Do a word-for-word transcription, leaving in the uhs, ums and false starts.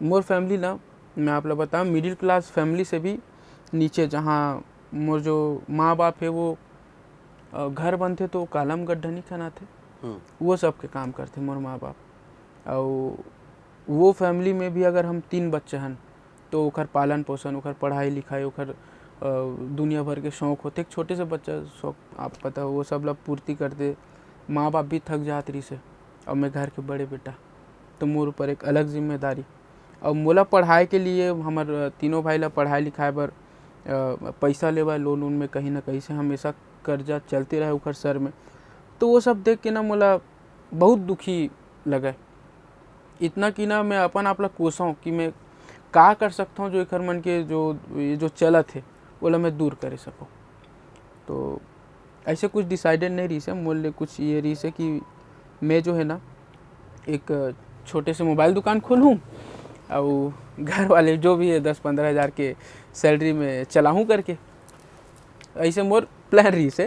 मोर family ना, मैं आप ला बताऊँ, मिडिल क्लास फैमिली से भी नीचे, जहाँ मोर जो माँ बाप हे वो अ, घर बनथे तो कालम गड्ढा नहीं खनाथे, हम्म। वो सब के काम करथे मोर माँ बाप। अउ वो फैमिली में भी अगर हम तीन बच्चे हन तो ओखर पालन पोषण, ओखर पढ़ाई लिखाई, ओखर अ, दुनिया भर के शौक होथे। एक छोटे से बच्चा शौक, आप पता हो, वो सब ला पूर्ति करथे। माँ बाप भी थक जात रहिस हे, अब मैं घर के बड़े बेटा, तो मोर ऊपर एक अलग जिम्मेदारी। अब मोला पढ़ाई के लिए, हमर तीनों भाई ला पढ़ाई लिखाई बर अ, पैसा लेवा, लोन उन में कहीं ना कहीं से हमेशा कर्जा चलते रहे ओखर सर में। तो वो सब देख के ना मोला बहुत दुखी लगे, इतना कि ना मैं अपन आप ला कोसों कि मैं का कर सकता हूँ जो एकर मन के जो, ये जो चलत हे, ओला मैं दूर करे सकूँ। तो ऐसे कुछ डिसाइडेड नहीं रहिस हे, मोर ले कुछ ये रहिस हे कि मैं जो है ना, एक छोटे से मोबाइल दुकान खोलूँ, और घर वाले जो भी है दस पन्द्रह हज़ार के सैलरी में चलाहूँ करके, ऐसे मोर प्लान रहिस हे।